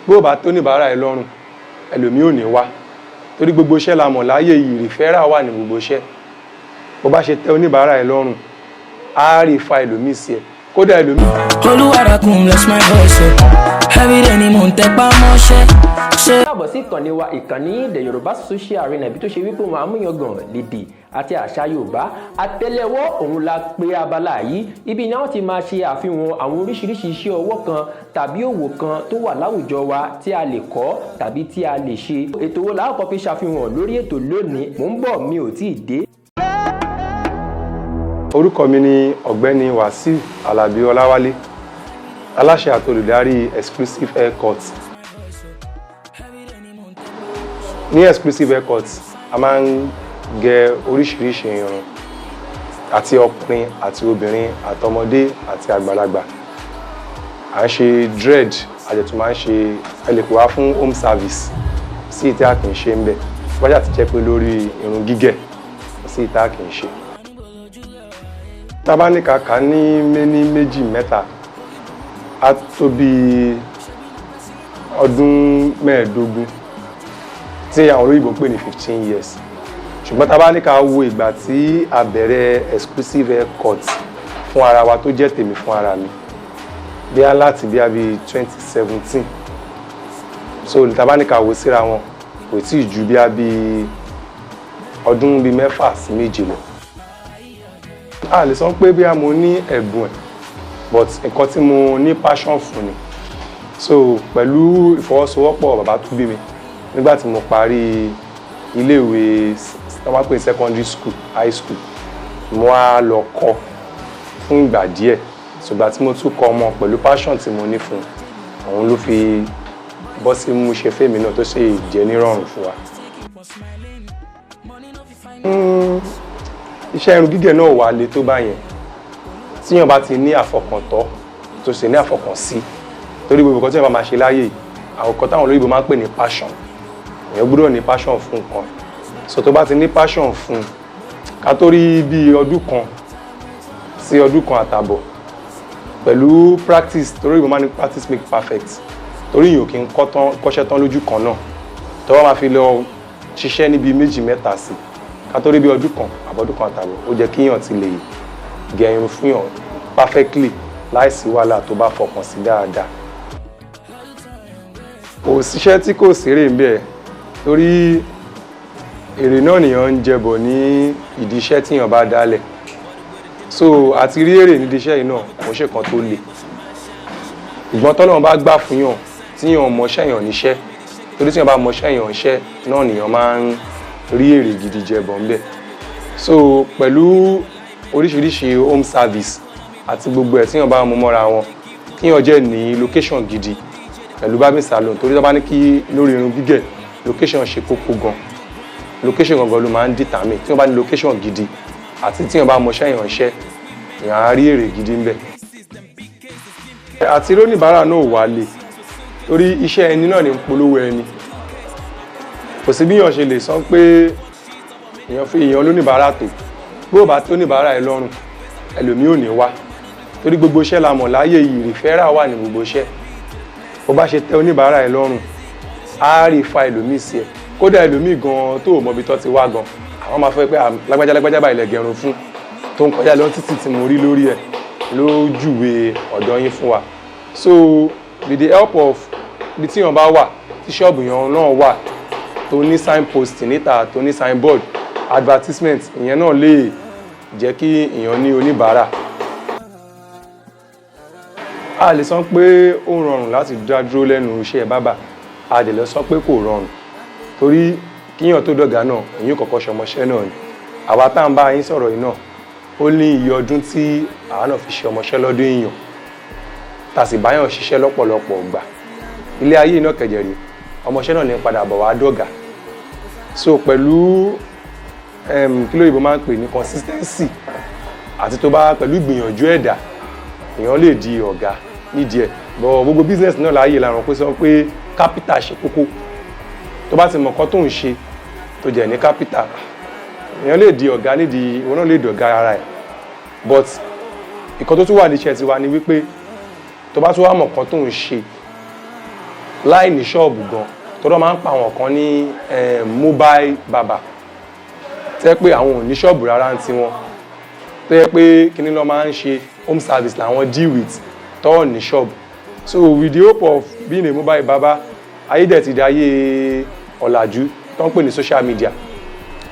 Bó o bá tó oníbàárà ẹ lọ́rùn, ẹlòmíì ò ní wá, torí gbogbo iṣẹ́ la mọ̀ láyé yìí, referral wà ní gbogbo iṣẹ́. Bó bá ṣe tẹ́ oníbàárà ẹ lọ́rùn, á rí fa ẹlòmíì sí ẹ, kódà ẹlòmíì. Olúwarakun, bless my hustle. Everyday ni mò ń tẹpá mọ́ṣẹ́. Ṣé Káàbọ̀ sí ìkànnì wa, ìkànnì The Yorùbá Social Arena, ibi tó ṣe wípé wọn àmúyangàn lédè àti àṣà Yorùbá. Àtẹ́lẹwọ́ òun la pé abala yìí. Ibi ni wọ́n ti máa ṣe àfihàn àwọn oríṣiríṣi iṣẹ́ ọwọ́ kan tàbí òwò kan tó wà láwùjọ wa tí a lè kọ́ tàbí tí a lè ṣe. Ètò wo làákọ́ fi ṣàfihàn lórí ètò lónìí? Mò ń bọ̀, mi ò tíì dé. Orúkọ mi ni Ọ̀gbẹ́ni Wàsíù Alábí Ọláwálé, aláṣẹ àti olùdarí Exclusive Haircut. Ní Exclusive Haircut, a máa ń gẹ oríṣiríṣi irun, àti ọkùnrin àti obìnrin, àtọmọdé àti àgbàlagbà. À ń ṣe dread, a dẹ̀ tún máa ń ṣe. Ẹ lè pè wá fún home service sí ìtí a kì í ṣe ń bẹ̀ wájà ti jẹ́ pé lórí irun gígẹ̀ sí ìtí a kì í ṣe. Tá bá ní kàkà ní méní, méjì, mẹ́ta, á tó bí ọdún 15 tí àwọn olóyìnbó ń pè ní 15 years. Ṣùgbọ́n tá bá ní ká wo ìgbà tí a bẹ̀rẹ̀ Exclusive Haircut fún ara wa, tó jẹ́ tèmi fún ara mi, bí a láti bí a bí 2017. So tá bá ní ká wo síra wọn, kò tí ì ju bí a bí ọdún bíi 6 sí 7 lọ. A lè sọ pé bí a mo ní ẹ̀bùn ẹ̀, but nǹkan tí mo ní passion fún ni. So pẹ̀lú ìfọwọ́sowọ́pọ̀ bàbá tó bí mi, nígbà tí mo parí iléèwé tí wọ́n máa ń pè ní secondary school, high school, mo wá lọ kọ́ fún ìgbà díẹ̀. Ṣùgbọ́n tí mo tún kọ́ ọmọ pẹ̀lú passion tí mo ní fún òun, ló fi bọ́ sí mú ṣe fèmí náà tó sì jẹ́ nírọ̀rùn fún wa. Iṣẹ́ irun gígẹ̀ náà wà le tó báyẹn tíyàn bá ti ní àfọkàntọ́, tó sì ní àfọkànsí, torí gbogbo nǹkan tí èèyàn bá máa ṣe láyé yìí, àwọn nǹkan táwọn olóyìnbó máa ń pè ní passion, èèyàn gbọ́dọ̀ ní passion fún nǹkan. So tó bá ti ní passion fún, ká tó rí bí ọdún kan sí ọdún kan àtàbọ̀, pẹ̀lú practice, torí òyìnbó máa ní "practice make perfect", torí èèyàn kì í kọ́ṣẹ́ tán lójú kan náà. Tó bá máa fi lọ ṣiṣẹ́ níbi méjì, mẹ́ta sí, ká tó rí bí ọdún kan àbọ̀dún kan àtàbọ̀, ó jẹ́ kíyàn ti lè gẹ irun fún yàn perfectly láìsí wàhálà, tó bá fọkàn sí dáadáa. Kò síṣẹ́ tí kò sérè ń bẹ̀, torí èrè náà nìyàn ń jẹbọ̀ ní ìdí iṣẹ́ tíyàn bá dálẹ̀. So àti rí èrè nídìí iṣẹ́ yìí náà kò ṣe kan tó le. Ìgbọ́n tọ́lọ́run bá gbà fún yàn, tíyàn mọṣẹ́ yàn níṣẹ́, torí tíyàn bá mọṣẹ́ yàn níṣẹ́ náà nìyàn máa ń rí èrè gidi jẹbọ̀ ń bẹ̀. So pẹ̀lú oríṣiríṣi home service àti gbogbo ẹ̀ tíyàn bá mú mọ́ra wọn, kíyàn jẹ́ ní location gidi pẹ̀lú barbing salon, torí tó bá ní kí lórí irun gígẹ̀, location ṣe kókó gan. Location gangan ló máa ń determine. Tí wọ́n bá ní location gidi àti tí wọ́n bá mọṣẹ́ yàn iṣẹ́, èèyàn á rí èrè gidi ń bẹ̀. Àti rónìbárà náà wà lè, torí iṣẹ́ ẹni náà ní ń polówó ẹni. Kò sí bí èèyàn ṣe lè sọ pé èèyàn fi èèyàn lónìbárà tó, bó o bá tó oníbàárà ẹ lọ́rùn, ẹlòmíì ò ní wá, torí gbogbo iṣẹ́ la mọ̀ láyé yìí, referral wà ní gbogbo iṣẹ́. Bó bá ṣe tẹ́ oníbàárà ẹ lọ́rùn, á rí fa ẹlòmíì sí ẹ, kódà ẹlòmíì gan tó ò mọbi tó ti wá gan, àwọn máa fẹ́ pé lágbájá lágbájá báyìí lẹ gẹrun fún, tó ń kọjá lọ títì tí mo rí lórí ẹ ló júwe ọ̀dọ̀ yín fún wa. So with the help of ibi tí yàn bá wà, tí ṣọ́ọ̀bù yàn náà wà, tó ní signpost níta, tó ní signboard advertisement, ìyẹn náà lè jẹ́ kí èèyàn ní oníbàárà. A lè sọ pé ó rọrùn láti dá dúró lẹ́nu iṣẹ́ bábà, a dẹ̀ lè sọ pé kò rọrùn, torí kíyàn tó dọ̀gá náà, èyí kọ́kọ́ ṣọmọṣẹ́ náà ni. Àwa tá à ń bá yín sọ̀rọ̀ yìí náà, ó ní iye ọdún tí àwa náà fi ṣe ọmọṣẹ́ lọ́dún èèyàn, tá a sì báyàn ṣiṣẹ́ lọ́pọ̀lọpọ̀ ọgbà. Ilé ayé náà kẹ̀jẹ̀rí, ọmọṣẹ́ náà ní padà bọ̀ wá dọ̀gá. So pẹ̀lú kí lóyìnbó máa ń pè ní consistency, àti tó bá pẹ̀lú ìgbìyànjú ẹ̀dá, èèyàn lè di ọ̀gá nídìí ẹ̀. But gbogbo business náà láàyè làwọn pé sọ pé capital ṣe kókó. Tó bá ti mọ̀ nǹkan tó ń ṣe, tó jẹ́ ní capital, èèyàn lè di ọ̀gá nídìí, ìwọ náà lè di ọ̀gá ara ẹ̀. But ìkan tó tún wà níṣẹ́ tiwa ni wípé tó bá tún wá mọ̀ nǹkan tó ń ṣe, Láì ní ṣọ́ọ̀bù gan, tọ́dọ̀ máa ń pa àwọn kan ní mobile barber, tẹ́ pé àwọn ò ní ṣọ́ọ̀bù rárá ń tiwọn, tó yẹ pé kíní lọ́ máa ń ṣe, home service làwọn deal with, tọ́ ní ṣọ́ọ̀bù. So with the hope of being a mobile barber, ayé dẹ̀ ti di ayé ọ̀làjú tó ń pè ní social media.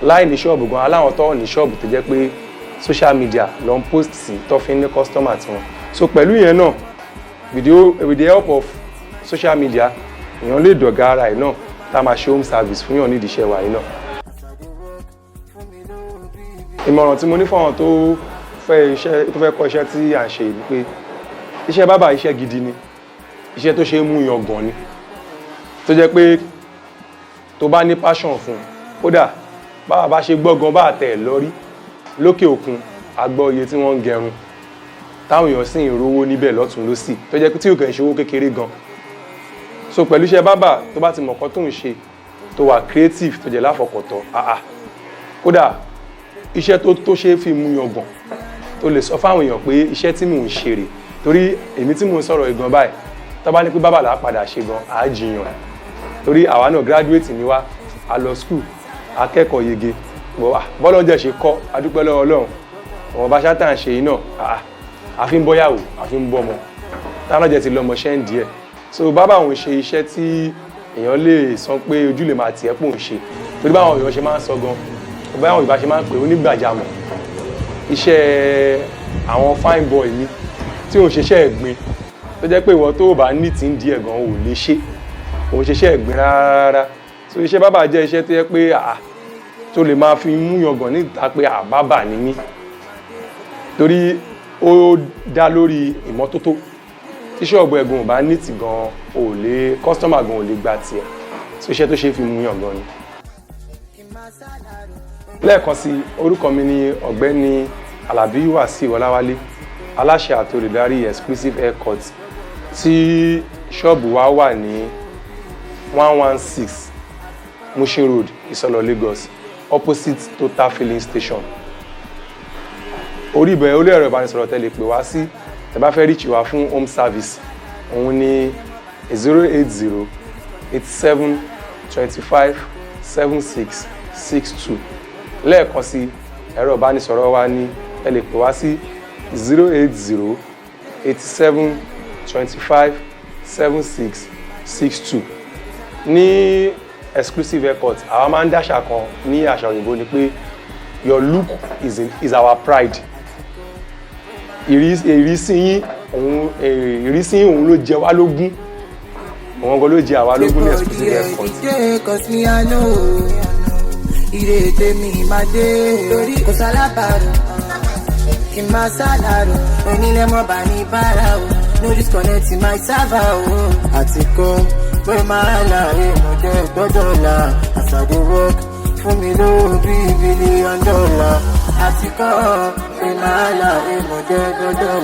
Láì ní ṣọ́ọ̀bù gan, aláwọn tó ní ṣọ́ọ̀bù tó jẹ́ pé social media ló ń post sí, tó fi ń ní customer tiwọn. So pẹ̀lú yẹn náà, with the help of social media, èèyàn lè dọ̀gá ara ẹ̀ náà, tá a máa ṣe home service fún yàn nídìí iṣẹ́ wa yìí náà. Ìmọ̀ràn tí mo ní fún àwọn tó fẹ́ iṣẹ́, tó fẹ́ kọ́ iṣẹ́ tí à ń ṣe yìí ni pé iṣẹ́ bábà, iṣẹ́ gidi ni, iṣẹ́ tó ṣe é mú yangàn ni, tó jẹ́ pé tó bá ní passion fún un, kódà báwa bá ṣe gbọ́gan bá tẹ̀ lọ́rí lókè òkun, a gbọ́ iye tí wọ́n ń gẹrun, táwọn èèyàn sì ń rówó níbẹ̀ lọ́tún lọ́sì, tó jẹ́ pé tí òkè ń ṣe owó kékeré gan. So pẹ̀lú iṣẹ́ bábà, tó bá ti mọ̀ nǹkan tó ń ṣe, tó wà creative, tó jẹ́ láfọkàntọ́, àà kódà iṣẹ́ tó ṣe é fi mú yangàn, tó lè sọ fáwọn èèyàn pé iṣẹ́ tí mò ń ṣe rè. Torí èmi tí mò ń sọ̀rọ̀ ìgan báyìí, tó bá ní pé bábà là á padà ṣe gan, àá jiyàn, torí àwa náà graduate ni wá, a lọ school, akẹ́kọ̀ọ́ yege bọ́lá jẹ́ ṣe kọ́. Adúpẹ́ lọ́wọ́ Ọlọ́run, ọ̀wọ́n bá ṣátà ń ṣe yìí náà, àfi ń bọ́yàwó, àfi ń bọ́mọ, táwọn jẹ́ ti lọ́mọ ṣẹ́ ń díẹ̀. So bábà òun ṣe iṣẹ́ tí èèyàn lè sọ pé ojú lè máa tiẹ̀ pò ń ṣe, torí báwọn èèyàn ṣe máa ń sọ gan, báwọn Yorùbá ṣe máa ń pè onígbàjámọ̀, iṣẹ́ àwọn fine boy ni, tí òun ṣiṣẹ́ ẹ̀gbin, tó jẹ́ pé ìwọ tó bá ní tí ń díẹ̀ gan ò lè ṣe, òun ṣiṣẹ́ ẹ̀gbin rárá. So iṣẹ́ bábà jẹ́ iṣẹ́ tó jẹ́ pé tó lè máa fi mú yangàn níta pé bábà ni mí, torí ó dá lórí ìmọ́tótó. Tí ṣọ́ọ̀bù ẹ̀gbọ́n ò bá ní tì gan, ò lè customer gan ò lè gba tiẹ̀. So iṣẹ́ tó ṣe é fi mú yangàn ni. Lẹ́ẹ̀kan sí, orúkọ mi ni Ọ̀gbẹ́ni Alábí Wàsíù Ọláwálé, aláṣẹ àti olùdarí Exclusive Haircut, tí ṣọ́ọ̀bù wa wà ní 116 Mushin Road, Ìsọlọ̀, Lagos, opposite Total filling station. Orí ibẹ̀ orí ẹ̀rọ ìbánisọ̀rọ̀ tẹ́ lè pè wá sí tẹ́ bá fẹ́ reach wá fún home service, òun ní 08087257662. Lẹ́ẹ̀kan sí, ẹ̀rọ ìbánisọ̀rọ̀ wa ní ẹ lè pè wá sí 08087257662. Ní Exclusive Haircut, àwa máa ń dáṣà kan ní àṣà òyìnbó ni pé "Your look is our pride." Ìrísí yín òun, ìrísí yín òun ló jẹ wá lógún, òun gan ló jẹ àwa lógún ní Exclusive Haircut. Cause me I know ire tèmi máa dé, torí kò sálábàárò kí n máa sálárò onílé mọ́ bá ní bára o, no disconnect my server o. Àti kọ́ pé máa là èèmọ̀ jẹ́ gbọ́dọ̀ là, as I dey work fún mi lówó bíi billion dollar. Àti kọ́ pé máa là èèmọ̀ jẹ́ gbọ́dọ̀ là.